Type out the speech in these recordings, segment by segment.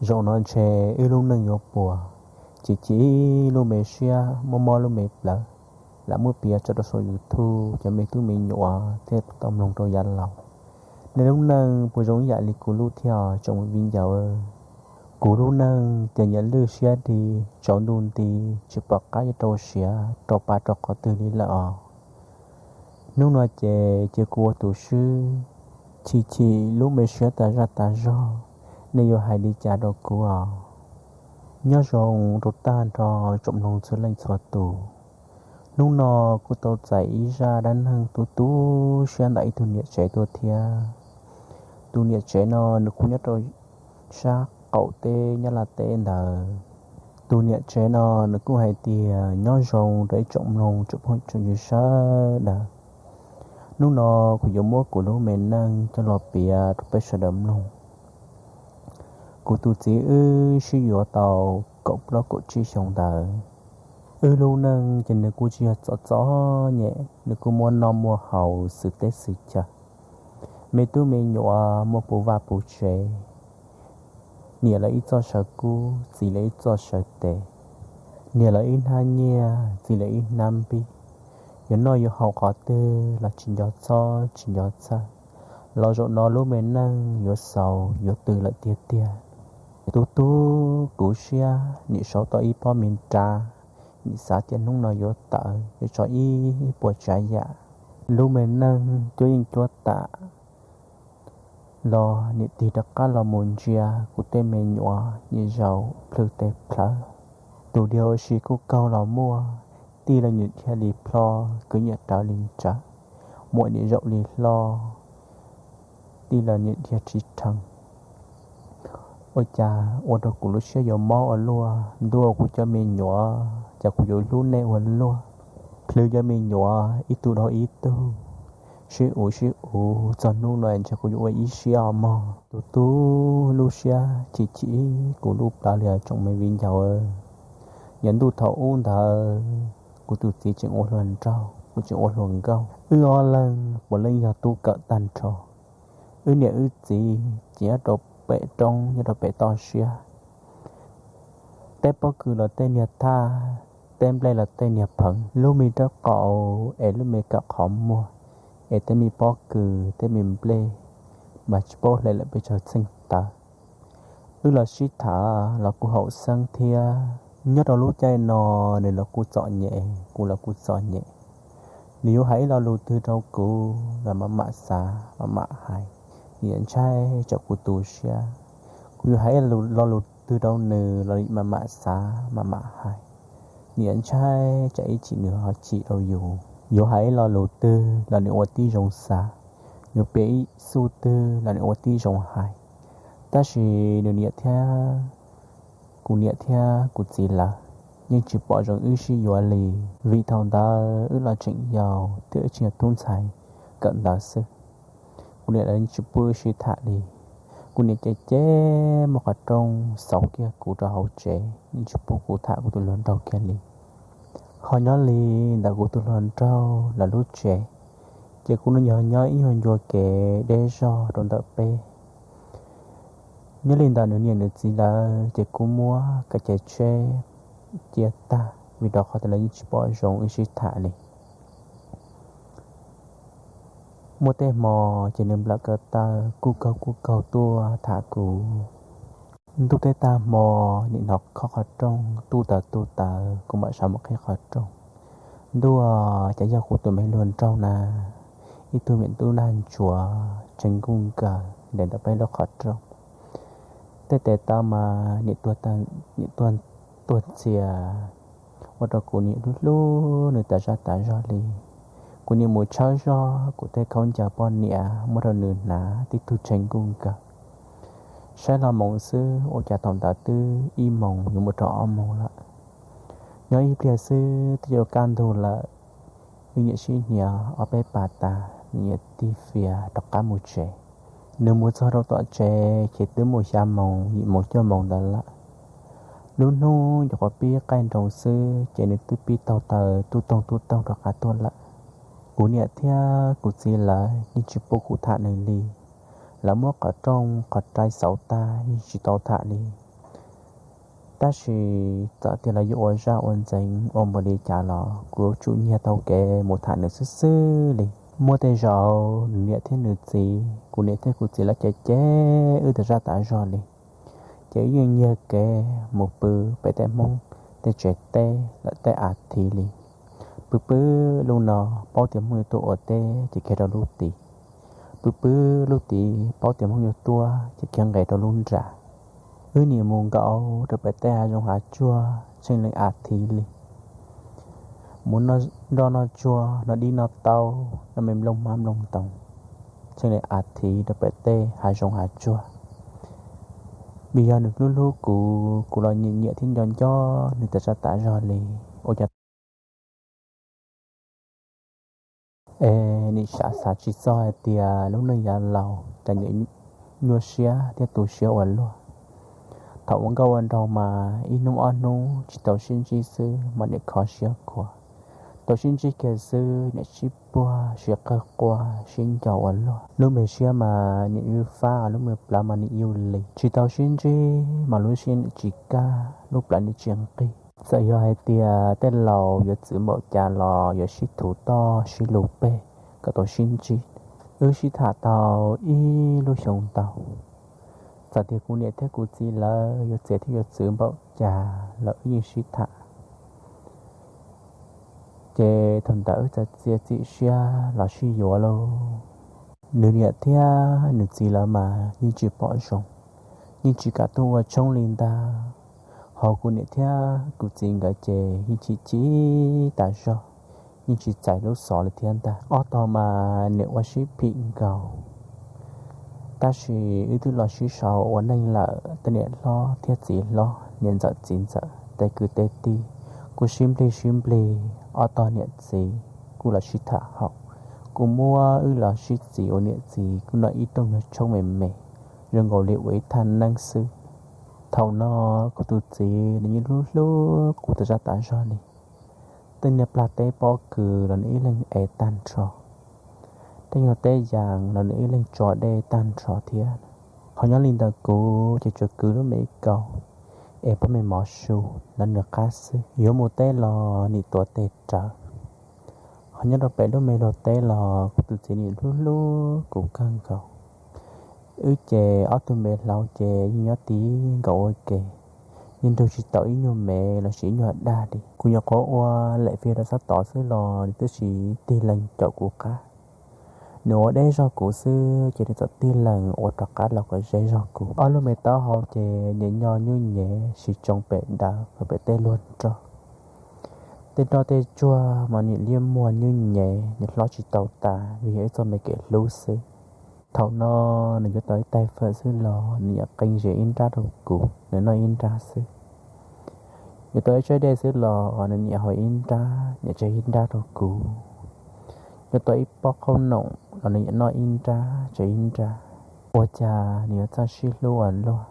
Zaum no ntshe wb lub neej yuav puas, chim chim ib lub me siab, mob mob lub me plawv, lam muab piav tso rau saum YouTube, cov me tub me nyuam thiaj tau mloog rau yav laus. Nej lub neej puas zoo ib yam li kuv lub thiab tsoom viv ncaus? Kuv lub neej ces nyiam lwj siab dig, tsaus ntuj nti, tsis pom qab yuav rau siav rau pa rau qhov twg li lawm os. Hnub no ces cia kuv ua tus swb, chim chim lub me siab tas zaj tas zog, nej yuav hais li cas rau kuv os? Nyob zoo rau tag nrho tsoom mloog txhua leej txhua tus. Hnub no kuv tau txais ib zaj dab neeg tu tu siab ntawm ib tug niam tsev tuaj thiab. Tus niam tsev no nws kuj nyob rau sab qaum teb Nyab Laj teb ntawd. Tus niam tsev no nws kuj hais tias nyob zoo rau ib tsoom mloog tsoom phooj tsoom ywg sawv daws. Hnub no kuv yuav muab kuv lub me neej coj los piav rau peb sawv daws mloog. Kuv tus txiv wb sib yuav tau kaum plaub kaum tsib xyoo ntawd. Wb lub neej ces nws kuj tsis yog txom txom nyem, nws kuj muaj noj muaj haus xwm teb xwm chaw. Me tub me nyuam muaj puv vaj puv tsev. Niam lawv ib txoj saw kub, txiv lawv ib txoj saw tes. Niam lawv ib hnab nyiaj, txiv lawv ib hnab npib. Yuav noj yuav haus qhov twg los tsis nco txhob tsis nco txhawj. Los zaum no lub me neej yuav xaus yuav tw lawm tiag tiag. Tu tu kuv siab, nim sau tau ib pob me nra, nim xav tias hnub no yuav tawv yuav tso ib puas tsav yam. Lub me neej cuab yeej cuab tam los nim tig rov qab los mus ntsia kuv tej me nyuam niam zaus plhws tes plhawv. Tus diav ua si kuj kaug los muaj, tij los niam dhia li plho, kwv niam rawv li ntsawv, muam niam zaum li hlo, tij los niam dhia tsis rhees. Ua cas ua rau kuv lub siab yuav mob ua luaj, ntuj kuv cov me nyuam, cas kuv yuav hlub nej ua luaj. Plhws cov me nyuam ib tug dhau ib tug, sib uv sib uv txog hnub no ntshe kuv yuav ua ib siab os mog. Tu tu lub siab chim chim kuv lub plawv li os tsoom me viv ncaus. Yog ntuj thaum ub ntawd kuv tus txiv tseem ua hluas nraug, kuv tseem ua hluas nkauj, wb ob leeg puav leej yog tub kawm tag nrho. Wb niam wb txiv ces nyob rau pem roob nyob rau pem toj siab. Tej pob kws los tej niag thaj, tej nplej los tej niag pheev, lub me rab qau es lub me kawm qhov muag, es tej me pob kws tej me nplej mas tsis paub hle lawm pes tsawg txheej tawv. Wb los sib tham los kuj haum xeeb thiab. Nyob rau lub caij no nws los kuj txom nyem, kuv los kuj txom nyem. Nws yuav hais ib lo lus twg rau kuv los mam mam xav mam mam hais. Nws yuav ntshai tsam kuv tu siab, kuv yuav hais ib lo lus twg rau nws los mam mam xav mam mam hais. Nws yuav ntshai tsam ib chim nws ho chim rau yus. Yuav hais ib lo lus twg los nws ua tib zoo xav, yuav piav ib xuj twg los nws ua tib zoo hais. Tab sis nws niam thiab, kuv niam thiab kuv txiv lawv yeej tsis pom zoo wb sib yuav li, vim thaum ntawd wb los tseem yau thiab wb tseem yog tub ntxhais kawm ntawv xwb. Kuv niam lawv yeej tsis pub wb sib tham li. Kuv niam ces ces muab qhov rooj xauv kiag kuv rau hauv tsev, yeej tsis pub kuv tham kuv tus hluas nraug kiag li. Ho nyob li ntawm kuv tus hluas nraug lawv lub tsev, ces kuv yog nyob ib nyuag ncua kev deb zog rau ntawm peb. Nyob li ntawm nws niam nws txiv lawv ces kuv muab kav cai tsheb cia tag, vim rau qhov tias lawv yeej tsis pom zoo wb sib tham li. Muaj tej hmo ces nws nplawm ko taw kuj kaug kuj kaug tuaj tham kuv. Ntuj teb tag hmo, nim hnov khob qhov rooj, tuj tawv tuj tawv, kuv mam sawv mus qhib qhov rooj. Ntuj, cas yog kuv tus me hluas nraug na, ib tug me tub nag ntsuav tseem nkuj nkaws nres ntawm peb lub qhov rooj. Tej tes taw mas nim tuag ntxias, ua rau kuv nim hlub hlub nws tas zaj tas zog li. Kuv nim mus tshawb zog kuv tej khaub ncaws poj niam muab rau nws hnav tib tug tseem nkuj nkaws. Saib los moos xwb ua cas thaum ntawd twb ib moos yuav mus rau ob moos lawm. Nyob ib pliag xwb twb yuav kaj ntug lawm. Wb niam sib hnia ob peb pas tas, nws niam tig fias rov qab mus tsev. Nws mus txog rau tom tsev ces twb mus xya moos yim moos cuaj moos ntawd lawm. Lub hnub nyuam qhuav pib qaij nroos xwb ces nws twb pib taug taw tub toog tub toog rov qab tuaj lawm. Kuv niam thiab kuv txiv lawv yeej tsis pub kuv tham nws li. Lawv muab qhov rooj qhov rai xauv tag yeej tsis tau tham li. Tab sis txawm tias los yuav ua zaj ua ntxeev ua npaum li cas los kuv yuav tsum nyiag tau kev mus tham nws xwb xwb li. Muaj tej zaum nws niam thiab nws txiv, kuv niam thiab kuv txiv lawv cem cem wb tas zaj tas zog li, ces wb yeej nyiag kev mus pw pem tej Hmoob tej tsev teb lawm tej as thiv li. Pw pw lub no paub tias Hmoob yuav tuaj ua teb ces khiav rau lub tid, pw pw lub tid paub tias Hmoob yuav tuaj ces khiav nqes rau lub nram. Wb nim mus nkaum rau pem tej hav zoov hav tsuag tsheej leej as thiv li. Mus nroj noj tsuag, noj dib noj taub, noj me nplooj hmab nplooj ntoos tsheej leej as thiv rau pem tej hav zoov hav tsuag. Vim yog nws hlub hlub kuv, kuv los nyiam nyiam thiab nco nco nws tas zaj tas zog li. Ua cas es nim xav xav tsis txog hais tias lub neej yav laus cas nim nyuaj siab thiab tu siab ua luaj. Thaum ua nkauj ua nraug mas ib hnub ob hnub tsis tau sib ntsib xwb mas nim kho siab khuav, tau sib ntsib kiag xwb nim sib puag sib qawg quaj sib nco ua luaj. Lub me siab mas nim yuj fab, lub me plawv mas nim yuj lis. Tsis tau sib ntsib mas lub siab nim tsis kaj, lub plawv nim tsis nqig. Txawm yog hais tias tej laus yuav txwv npaum cas los yuav sib thuv toj sib lug peg kom tau sib ntsib. Wb sib tham tau ib lub xyoo ntau, txawm tias kuv niam thiab kuv txiv lawv yuav txiav thiab yuav txwv npaum cas los wb yeej sib tham. Ces thaum ntawd wb txawm txiav txim siab los sib yuav lauj. Nws niam thiab nws txiv lawv mas yeej tsis pom zoo, yeej tsis kam tuaj ua tshoob li ntag. Ho kuv niam thiab kuv txiv nkawd ces yeej chim chim tas zog, yeej tsis txais lub xov li thiab ntag. Ob tog mas nim ua sib phim nkaus, tab sis wb twb los sib sau ua neej lawm, tej niam hlob thiab txiv hlob, niam ntxawm txiv ntxawm, tej kwv tej tij kuj sib nplig sib nplig, ob tog niam txiv kuj los sib tham haum. Kuj muab wb los sib txiv ua niam txiv, kuj noj ib rooj nyuag tshoob me me, zoo nkaus li ua ib thaj neeb xwb. Thaum no kuv tus txiv nws yeej hlub hlub kuv tas zaj tas zog li. Tej niag plag teb pob kws los nws ib leeg ev tag nrho, tej nyuag teb yas los nws ib leeg tso dej tag nrho thiab. Ho nyob li ntawm kuv ces tsuas kwv lub me kaus es pob me mov su lawv nws qab xwb. Yuav mus teb los nim tuav tes rawv. Ho nyob rau pem lub me luag teb los kuv tus txiv nim hlub hlub kuv kawg nkaus. Wb ces ob tug me hlau ces yeej nyob ti nkaus ua ke, yeej nrug tsis tau ib nyuag me lossis ib nyuag dag li. Kuv nyuam qhuav ua lem fij rau sab tod xwb los nws twb sis tig leeg caum kuv qab. Nws ua deb zog kuv xwb ces nws txawm tig leeg ua rov qab los kom ze zog kuv. Ob lub me taub hau ces nyias nyo nyuj nyev sib tsoo pem dawv pem tej luag nroj. Tej nroj tej tsuag mas nim liab muag nyuj nyev, nim hlob tsis tau tas vim yog ib txoj me kev hlub xwb. Thaum no nws yuav tau ib tais fawm xwb los nws nim qee zes ib nrab rau kuv, nws noj ib nrab xwb. Yuav tau ib tshab dej xwb los nws nim haus ib nrab, nim tseg ib nrab rau kuv. Yuav tau ib pob qhaub noom los nws nim noj ib nrab tseg ib nrab. Ua cas nws yuav txawj sib hlub ua luaj.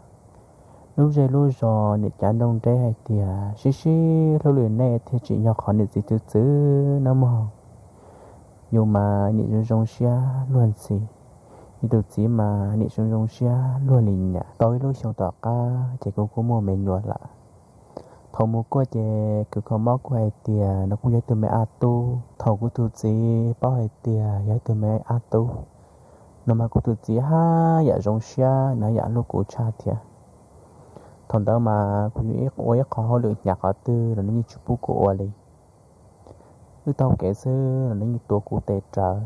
Lub zej lub zos nim cav nroo nreb hais tias sib sib hlub li nej thiaj tsim nyog qhov niam txiv txwv txwv nawb mog. Yus mas nim zoo zoo siab luag ntxhi, yus tus txiv mas nim zoo zoo siab luag li nyam. Tau ib lub xyoo tom qab ces kuv kuj muaj me nyuam lawm. Thaum mus kuaj ces kuv kho mob kuj hais tias nws kuj yog ib tug me ab tub. Thaum kuv tus txiv paub hais tias yog ib tug me ab tub no mas kuv tus txiv haj yam zoo siab, nws haj yam hlub kuv tshaj thiab. Thaum ntawd mas kuv yuav ua ib qho hauj lwm hnyav qhov twg los nws yeej tsis pub kuv ua li. Wb taug kev xwb los nws yeej tuav kuv tes rawv.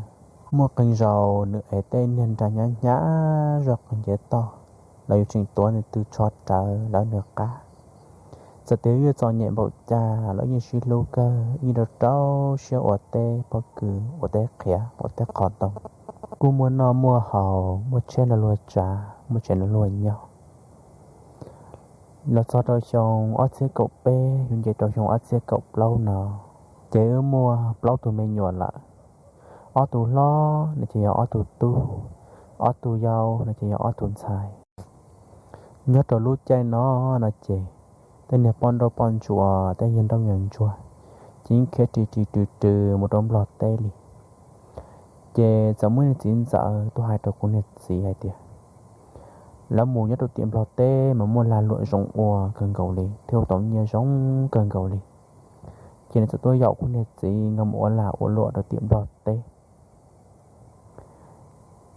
Muaj qee zaus nws ev tej niag nra hnyav hnyav zog qeeg nce toj los yuav tseem tuav nws tw tsho rawv lawv nws qab. Txawm tias wb yuav txom nyem npaum cas los wb yeej sib hlub kawg, wb yeej rau rau siab ua teb pob kws, ua teb qhiav, ua teb qhov ntoo. Kuj muaj noj muaj haus, muaj tsheb nrog luag tsav, muaj tsev nrog luag nyob. Los txog rau xyoo ob txhiab kaum peb yuav nce rau xyoo ob txhiab kaum plaub no, ces wb muaj plaub tug me nyuam lawm. Ob tug hlob no ces yog ob tug tub, ob tug yau no ces yog ob tug ntxhais. Nyob rau lub caij no no ces tej niag poj nrauj poj ntsuam, tej niag nrauj niag ntsuag ces yeej khiav ris ris rws rws mus rau Nplog teb li. Ces txawm muaj niag txiv ntxawm tuaj hais rau kuv niag txiv hais tias, lawv mus nyob rau tim Nplog teb mas muaj lag luam zoo ua kawg nkaus li thiab ua tau nyiaj zoo kawg nkaus li. Ces nws txawm tuaj yaum kuv niag txiv nkawd mus ua lag ua luam rau tim Nplog teb.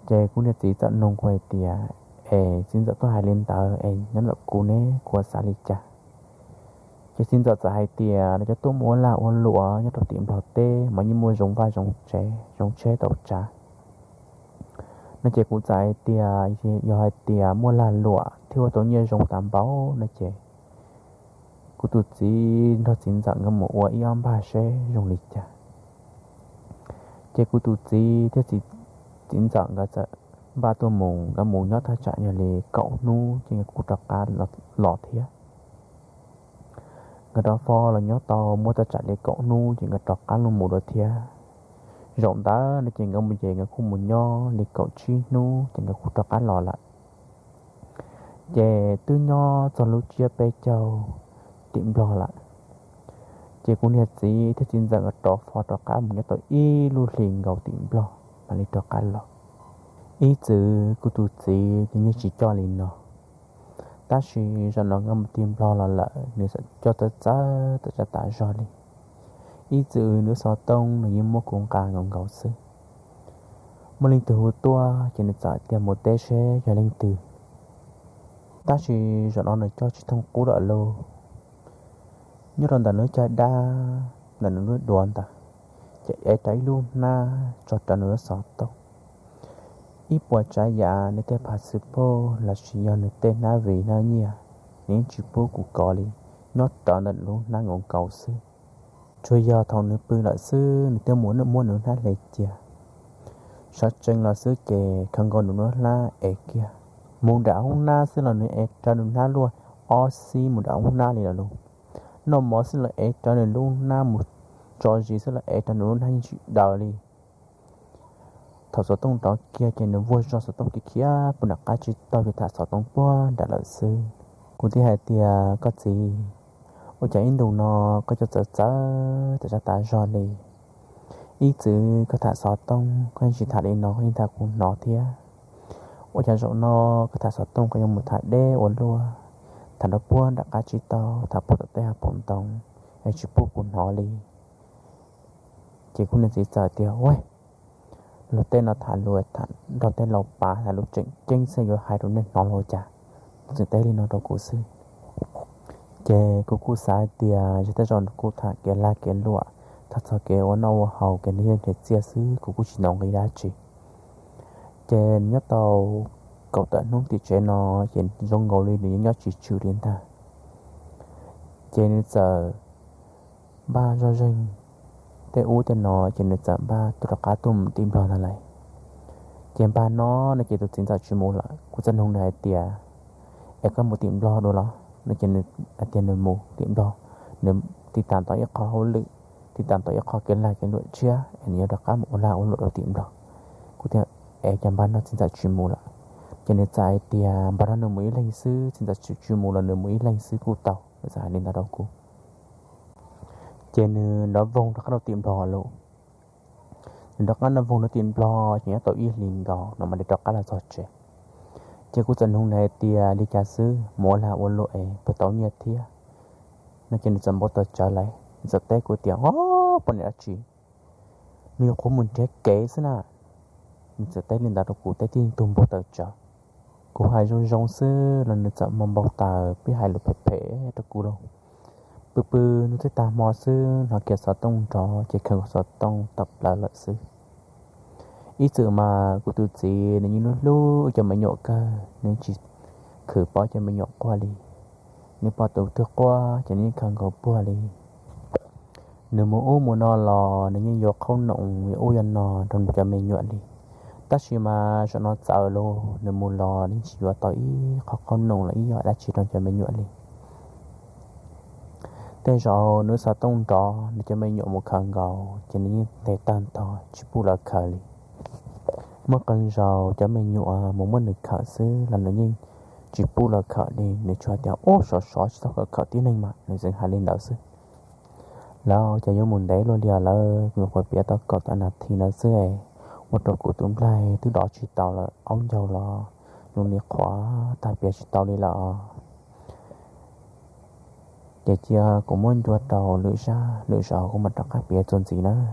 Ces kuv niag txiv txawm nug kuv hais tias, es txiv ntxawm tuaj hais li ntawd es nyob ntawm kuv ne, kuv ua xav li cas? Ces txiv ntxawm txawm hais tias lawv cov tuaj mus ua lag ua luam nyob rau tim Nplog teb mas yeej muaj zoo vaj zoo tsev zoo tsheb tau tsav no. Ces kuv txawm hais tias yog hais tias muaj lag luam thiab ua tau nyiaj zoo tas npaum no ces kuv tus txiv nrog txiv ntxawm nkawd mus ua ib ob npag seb zoo li cas. Ces kuv tus txiv thiab txiv ntxawm nkawd txawm npaj tuaj mus, nkawd mus nyob thaj tsam yog li kaum hnub ces nkawd kuj rov qab los thiab. Nkawd rov fo los nyob tau muaj thaj tsam li kaum hnub ces nkawd rov qab los mus dua thiab. Zaum ntawd no ces nkawd mus ces nkawd kuj mus nyob li kaum tsib hnub ces nkawd kuj rov qab los lawm. Ces twb nyob txog lub tsiab peb caug tim Nplog lawm, ces kuv niag txiv thiab txiv ntxawm nkawd rov fo rov qab mus nyob tau ib lub hlis nkaus tim Nplog mam li rov qab los. Ib txwm kuv tus txiv nws yeej tsis coj li no, tab sis zaum no nkawd mus tim Nplog los lawm nws txawm coj txawv txawv tawm tsav tas zog li. Ib txwm nws xov tooj nws yeej muab kuv nqa nkaus nkaus xwb. Muaj leej twg hu tuaj ces nws txawm tias mus teb seb yog leej twg. Tab sis zaum no nws coj tsis thooj qub lawm lauj. Nyob rau ntawm nws caj dab, ntawm nws lub duav ntawd, ces ev tau ib lub hnab tso rau nws lub xov tooj. Ib puas tsav yam nws tej phav xwm pog lossis yog nws tej hnab vim hnab nyiaj, nws yeej tsis pub kuv kov li, nyob rawv ntawm nws lub hnab nkaus nkaus xwb. Tsuas yog thaum nws pw lawm xwb nws thiaj mus muab nws lub hnab hle cia. Sawv tsees los xwb ces khaws nkaus nws lub hnab ev kiag. Mus nram hoob nab xwb los nws ev rawv nws hnab luaj ob xib mus nram hoob nab li lawm lauj. Noj mov xwb los ev rawv nws lub hnab mus tso zis xwb los ev rawv nws lub hnab yeej tsis daws li. Thaum xov tooj nrov kiag ces nws vuag zog xov tooj kiag khiav puag nram qab tsib taug ces tham xov tooj puag nram lawm xwb. Kuv thiaj hais tias koj txiv, ua cas ib ntus no koj coj txawv txawv tas zog tas zog li? Ib txwm koj tham xov tooj koj yeej tsis tham li no, koj yeej tham kuv hnov thiab. Ua cas zaum no koj tham xov tooj koj yuav mus tham deb ua luaj, tham rau puag nram qab tsib taug, tham puag tom tej hav paus ntoo es tsis pub kuv hnov li? Ces kuv niag txiv txawm tias, Ua, luag tej no tham lus nrog tej laus pav tham lus tseem ceeb xwb yuav hais rau nej hnov los ua cas? Txawm teb li no rau kuv xwb. Ces kuv kuj xav hais tias yog tej zaum nws kuj tham kev lag kev luam, tham txog kev ua noj ua haus, kev nrhiav nyiaj nrhiav txiaj xwb, kuv kuj tsis ntau nqi dab tsi. Ces nyob tau kaum tawm hnub tim tsev no ces zoo nkaus li nws yeej nyob tsis tswm li ntag. Ces nws txawm npaj zoj zeeg tej ub tej no ces nws txawm npaj tuaj rov qab tuaj mus tim Nplog ntag lauj. Ces npaj no no ces tus txiv ntxawm tsis mus lawm, kuv txawm nug nws hais tias, Es koj mus tim Nplog dua los? No ces nws hais tias nws mus tim Nplog, nws tiv tam ntawm ib qho hauj lwm, tiv tam ntawm ib qho kev lag kev luam tshiab es nws yuav rov qab mus ua lag ua luam rau tim Nplog. Kuv tias, Es cas npaj no txiv ntxawm tsis mus lawm? Ces nws txawm hais tias npaj no nws mus ib leeg xwb, txiv ntxawm tsis mus los nws mus ib leeg xwb kuj tau. Nws txawm hais li ntawd rau kuv. Ces nws nrov voog rov qab rau tim Nplog lawm. Nws rov qab nrov voog rau tim Nplog ces nyob tau ib hlis nkaus no mam li rov qab los txog tsev. Ces kuv txawm nug nws hais tias, Li cas xwb, mus ua lag ua luam es puas tau nyiaj thiab? No ces nws txawm npau taws tsawv lawm, nws txawm teb kuv tias, Ob, poj niam dab tsi, nws yuav qhuav mus nrhiav kev xwb na. Nws txawm teb li ntawd rau kuv, teb tib tug npau taws tsawv. Kuv hais zoo zoo xwb los nws txawm npau taws pib hais lus phem phem rau kuv lauj. Pw pw nws twb tag hmo xwb hnov kiag xov tooj nrov ces khaws xov tooj tawm plaws lawm xwb. Ib txwm mas kuv tus txiv nws yeej hlub hlub cov me nyuam kawg, nws tsis khwv pov cov me nyuam quaj li. Nws pom tus twg quaj ces nws yeej khaws nkaus puag li. Nws mus ub mus no los nws yeej yuav qhaub noom yuav ub yuav no rau nws cov me nyuam li. Tab sis mas zaum no txawv los nws mus los nws tsis yuav tau ib qho qhaub noom los ib yam dab tsi rau cov me nyuam li. Tej zaum nws xov tooj nrov nws cov me nyuam mus khaws nkaus ces nws yeej ntes tag nrho tsis pub lawv khaws li. Muaj qee zaus cov me nyuam mus muab nws khawm xwb los nws yeej tsis pub lawv khawm li, nws tsuas hais tias, Ub, sov sov tsis txhob khawm khawm tib neeg mas, nws tseem hais li ntawd xwb. Lawv ces yuav mus ntev luaj li os, lawv nyuam qhuav piav tau kaum tawm nas this ntawd xwb, ua rau kuv tus nplaig twb dov tsis tau lawm, aub ncaug los zoo li qhuav tag piav tsis tau li lawm. Ces cia kuv muab ncua rau lwm zaj lwm zaus kuv mam rov qab piav txuas ntxiv nawb.